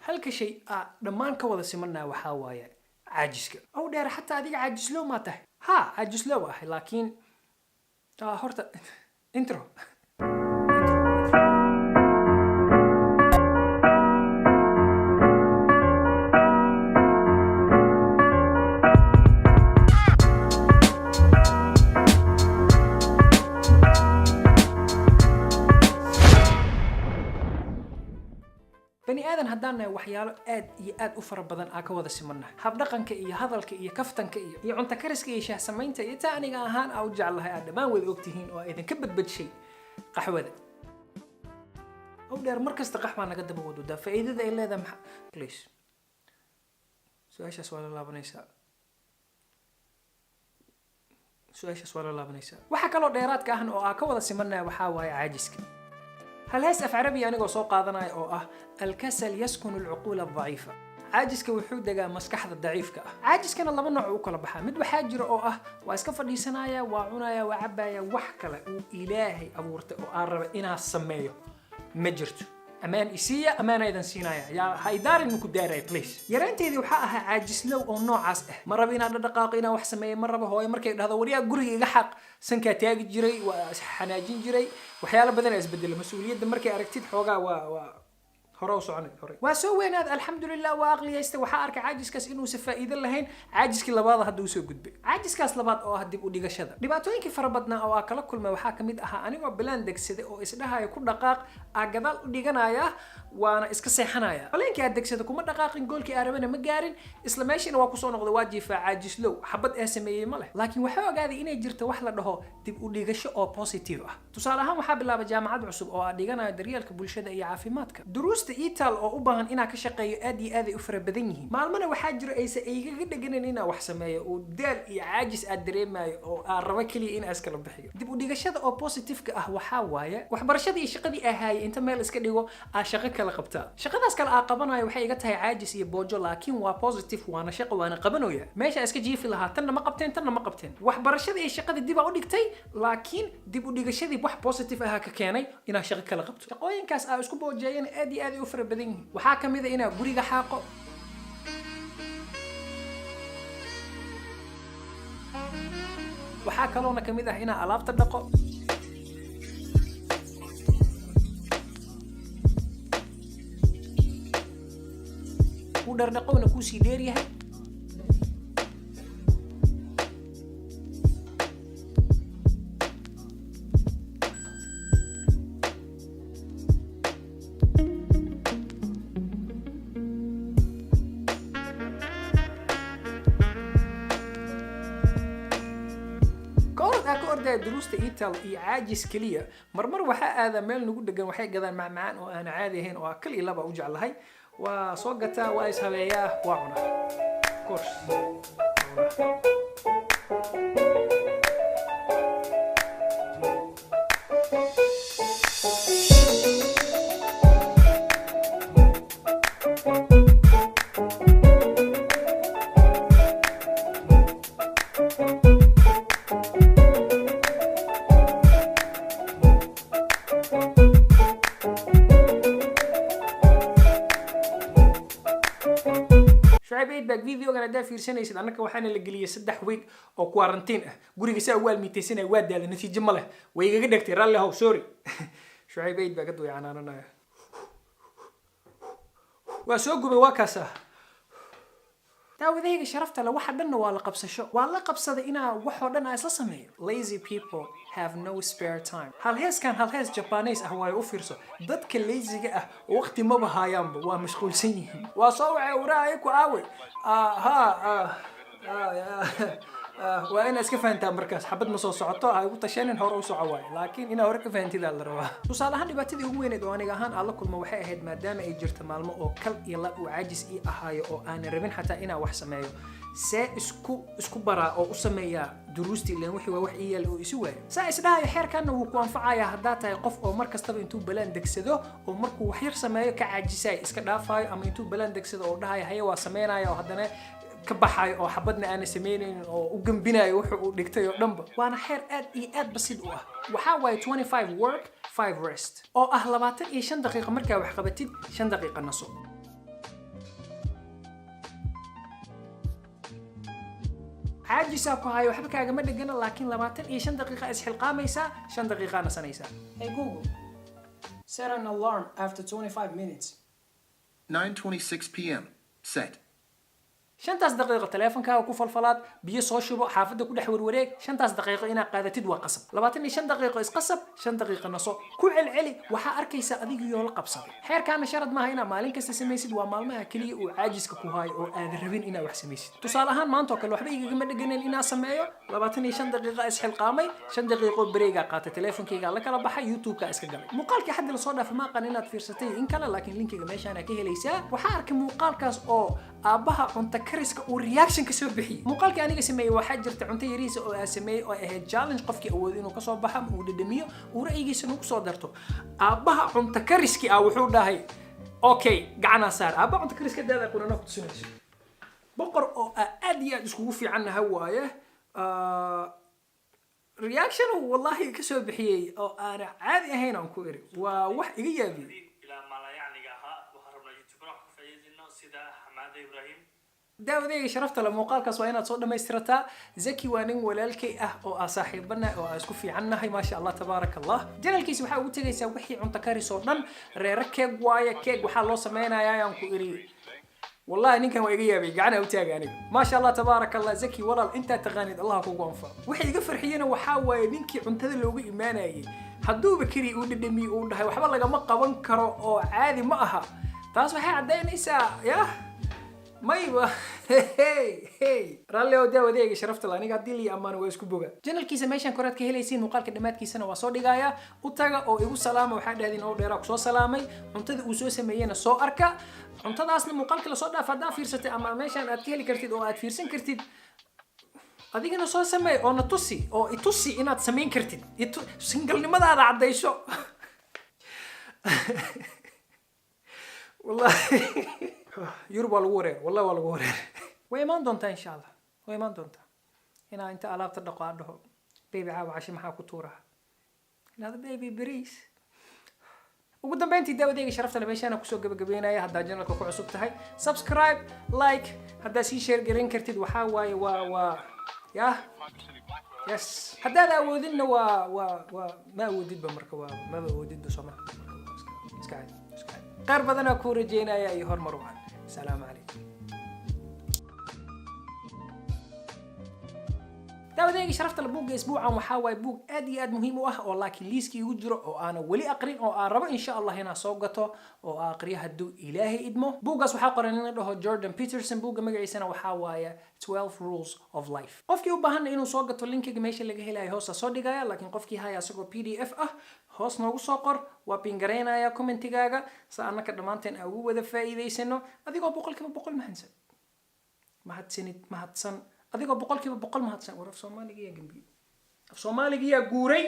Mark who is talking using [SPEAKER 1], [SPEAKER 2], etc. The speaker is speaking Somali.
[SPEAKER 1] Halka shay aa dhammaan ka wada simanaa waxaa waaye caajiska. Ow dheer, xataa adiga caajislow maa tahay? Ha, caajislow ahay, laakiin horta intro. Bani aadan haddaan nahay, waxyaalo aad iyo aad u fara badan aa ka wada simannahay: habdhaqanka iyo hadalka iyo kaftanka iyo cunto kariska iyo shaah samaynta iyo taa aniga ahaan aa u jeclahay, aad dhammaan wada ogtihiin oo idinka badbadshay, qaxwada. Ow dheer, mar kasta qaxwaa naga daba wadudaa, faa'iidada ay leedahay maxaa? Please, su-aashaas waa la laabanaysaa, su-aashaas waa la laabanaysaa. Waxaa kaloo dheeraadka ahna oo aa ka wada simannahay waxaa waaye caajiska. Halhees af carabi anigoo soo qaadanaya oo ah "الكسل يسكن العقول الضعيفة", caajiska wuxuu degaa maskaxda daciifka ah. Caajiskana laba nooc u kala baxaa. Mid waxaa jira oo ah waa iska fadhiisanaya, waa cunaya, waa cabaya, wax kale uu Ilaahay abuurtay oo aan raba inaa sameeyo ma jirto. Amaan isiiya, amaana idan siinaya, yaa ha idaarin, maku daaraya, please. Yaraanteedii waxaa ahaa caajislow oo noocaas ah. Ma rabo inaan dhadhaqaaqo, inaan wax sameeyo ma rabo. Hooyo markay dhahdo "Waryaa, guriga iga xaq", sankaa taagi jiray, waa xanaajin jiray. Waxyaalo badan aa isbedela. Mas-uuliyadda markay aragtid xoogaa waa hore u soconay. Hore waa soo weynaad, alxamdulilah, waa aqliyaystay. Waxaa arkay caajiskaas inuusan faa'iido lahayn. Caajiskii labaad hadda usoo gudbay, caajiskaas labaad oo ah dib u dhigashada. Dhibaatooyinkii fara badnaa oo aa kala kulmay waxaa kamid ahaa anigoo bilaan degsaday oo isdhahaya ku dhaqaaq, aa gadaal u dhiganaya, waana iska seexanaya. Baleenkii aad degsada kuma dhaqaaqin, goolkii aa rabana ma gaarin, isla meeshiina waa kusoo noqday, waa jiifaa. Caajislow xabad ee sameeyey ma leh, laakiin waxaa ogaaday inay jirto wax la dhaho dib u dhigasho oo positive ah. Tusaale ahaan, waxaa bilaabay jaamacad cusub oo aa dhiganayo daryeelka bulshada iyo caafimaadka. Duruusta etaal oo u baahan inaa ka shaqeeyo aad iyo aad ay u fara badan yihiin. Maalmana waxaa jiro aysa igaga dheganayn inaa wax sameeyo, oo daal iyo caajis aad dareemayo oo aan rabo keliya inaa iskala bixiyo. Dib u dhigashada oo positive-ka ah waxaa waaye waxbarashadii iyo shaqadii ahaayay inta meel iska dhigo aa shaqo kala qabtaa. Shaqadaas kale aa qabanayo waxay iga tahay caajis iyo boojo, laakiin waa positive, waana shaqo, waana qabanooya. Meesha iska jiifi lahaa, tanna ma qabteen, tanna ma qabteen. Waxbarashadii iyo shaqadii dib aa u dhigtay, laakiin dib u dhigashadii wax positive ahaa ka keenay inaa shaqo kala qabto. Shaqooyinkaas aa isku boojeeyana aad iyo aad ay u fara badan yihiin. Waxaa ka mid a inaa guriga xaaqo. Waxaa kaloona ka mid ah inaa alaabta dhaqo. Uu dhardhaqowna kuusii dheer yahay. Ka orod aa ka ordaya duruusta ital iyo caajis keliya. Marmar waxaa aadaa meel nagu dhegan, waxay gadaan macmacaan oo aan caadi ahayn oo aa kal iyo laba u jeclahay. Waa soo gataa, waa ishabeeyaa, waa cunaa. Of course, waa cunaa. Shucayb Eidbag, videogan haddaa fiirsanaysid, annaka waxaana la geliyey 3 week oo quarantine ah guriga. Saa ugu almiitaysanaya, waa daala, natiijo ma leh, way igaga dhegtay. Ralli how, sorry. Shucayb Eidbag hadda way canaananaya. Waa soo gubay, waa kaasa. Daawadahayga sharafta le, waxa dhanna waa la qabsasho. Waa la qabsaday inaa waxoo dhan aa isla sameeyo. Lazy people have no spare time. Halheeskan halhees Japanese ah waayo. U fiirso, dadka lazyga ah waqti maba haayaanba, waa mashquulsan yihiin. Waa soo wacay waraaya ku aawe ha. Waa inaad iska fahantaa markaas xabad ma soo socoto, ha igu tashanin, hore u soco waayo, laakiin inaa hore ka fahantidaa la rabaa. Tusaale ahaan, dhibaatadii ugu weyneed oo aniga ahaan aan la kulmo waxay ahayd, maadaama ay jirto maalmo oo kal iyo lab uu caajis ii ahaayo oo aanan rabin xataa inaan wax sameeyo, see isku baraa oo u sameeyaa duruustii? Ileen wixii waa wax ii yaal oo isu waayo. Saa isdhahayo, xeerkanna wuu ku anfacayaa haddaa tahay qof oo mar kastaba intuu balaan degsado oo markuu wax yar sameeyo ka caajisayo, iska dhaafayo, ama intuu balaan degsado oo dhahayo "Haye, waa sameynaya", oo haddana ka baxayo oo xabadna aana samaynaynin oo u gambinayo wuxuu uu dhigtay oo dhanba. Waana xeer aad iyo aad basid u ah. Waxaa waaye 25 work, 5 rest, oo ah 25 daqiiqo markaa wax qabatid, 5 daqiiqo naso. Caajisaa ku hayo, waxba kaagama dhegana, laakiin 25 daqiiqa isxilqaamaysaa, 5 daqiiqaa nasanaysaa. Hey Google, set an alarm after 25 minutes.
[SPEAKER 2] 9:26 p.m. Set.
[SPEAKER 1] 5-taas daqiiqo taleefonkaaga ku falfalaad, biyo soo shubo, xaafadda ku dhex warwareeg. 5-taas daqiiqo inaad qaadatid waa qasab. 25 daqiiqo isqasab, 5 daqiiqo naso, ku celceli. Waxaa arkaysaa adigiyoo la qabsaday. Xeerkaana sharad maaha inaad maalin kasta samaysid, waa maalmaha keliya uu caajiska ku haayo oo aadan rabin inaad wax samaysid. Tusaale ahaan, maanta oo kale waxba igagama dheganen inaa sameeyo. 25 daqiiqa isxilqaamay, 5 daqiiqo break-gaa qaatay, taleefonkaygaa la kala baxay, YouTube-kaa iska galay. Muuqaalkii xaddi lasoo dhaafay, ma aqaan inaad fiirsatay in kale, laakiin linkiga meeshaana ka helaysaa. Waxaa arkay muuqaalkaas oo aabbaha cunto kariska uu reaction ka soo bixiyey muuqaalkii aniga sameeyey. Waxaa jirta cunto yariisa oo aa sameeyey oo ahayd challenge, qofkii awood inuu kasoo baxo ama uu dhadhamiyo, uu ra'yigiisa nagu soo darto. Aabbaha cunto kariski ah wuxuu dhahay, "Okay, gacanaa saar." Aabbaha cunto kariska daada qurana ku tusinayso, boqor oo aa aad iyo aad iskugu fiicannaha waaye. Reaction uu wallahi ka soo bixiyey oo aana caadi ahayn aan ku iri, waa wax iga yaabiyey.
[SPEAKER 3] Ilaa maalayacniga ahaa, waxaan rabnaa YouTuber wax ka faa'iidayno sida Xamaada Ibrahim.
[SPEAKER 1] Daawadeyga sharafta le, muuqaalkaas waa inaad soo dhammaystirataa. Zaki waa nin walaalkay ah oo aa saaxiibana oo aa isku fiicannahay, maasha Allah, tabaaraka Allah. Channel-kiisa waxaa ugu tegaysaa wixii cunto karis oo dhan, reero keeg waaye, keeg waxaa loo sameynayaa ayaan ku iri. Wallahi ninkan waa iga yaabay, gacana u taaga aniga. Maasha Allah, tabaaraka Allah. Zaki walaal, intaa taqaanid Allah kugu anfaco. Waxa iga farxiyena waxaa waaye ninkii cuntada looga imaanayay hadduuba keliya uu dhadhamiyey, uu dhahay waxba lagama qaban karo oo caadi ma aha. Taas waxay caddaynaysaa yah mayba. Hey, raalli oo daawadeega sharafta la, aniga haddii lii ammaano waa isku boga. Channel-kiisa meeshan koraad ka helaysiin, muuqaalka dhammaadkiisana waa soo dhigaaya. U taga oo igu salaama, waxaa dhahdeen oo dheeraa kusoo salaamay. Cuntada uu soo sameeyena soo arka, cuntadaasna muuqaalka lasoo dhaaf haddaa fiirsatay ama meeshan aad ka heli kartid oo aad fiirsan kartid. Adigana soo sameey oo na tusi oo itusi inaad samayn kartid, single-nimadaada caddayso. Wallahi Yurub waa lagu wareer, wallahi waa lagu wareer. Way imaan doontaa, insha Allah, way imaan doontaa inaa inta alaabta dhaqo aan dhaho, "Baby, caawa cashe maxaa ku tuuraa?" Inaad, "Baby, bariis." Ugu dambeyntii, daawadeyga sharafta le, meeshaana kusoo gabagabeynaya. Haddaa channel-ka ku cusub tahay, subscribe, like, haddaa sii share garan kartid, waxaa waaye waa yah, yes. Haddaad awoodinna waa ma awoodidba, marka waa maba awoodidba, soo maha? Marka waa iska caadi, iska caadi. Qaar badanaa kuu rajeynaya iyo horumar wacan. Asalaamu calaykum. Daawadeyga sharafta la, buugga isbuucan waxaa waaye buug aad iyo aad muhiim u ah oo laakiin liiskii igu jiro oo aanan weli aqrin oo aan rabo, insha Allah, inaan soo gato oo aan aqriyo hadduu Ilaahay idmo. Buuggaas waxaa qoran in la dhaho Jordan Peterson. Buugga magaciisana waxaa waaye 12 Rules of Life. Qofkii u baahanna inuu soo gato, linkiga meesha laga helayo hoosa soo dhigaya, laakiin qofkii haya asagoo PDF ah, hoos noogu soo qor, waa pin garaynaya comment-igaaga, sa annaka dhammaanteen aan ugu wada faa'iidaysano. Adigoo 100% mahadsan, mahadsanid, mahadsan, adigoo 100% mahadsan. War, af Soomaaliga yaa gambiyey, af Soomaaliga yaa guuray.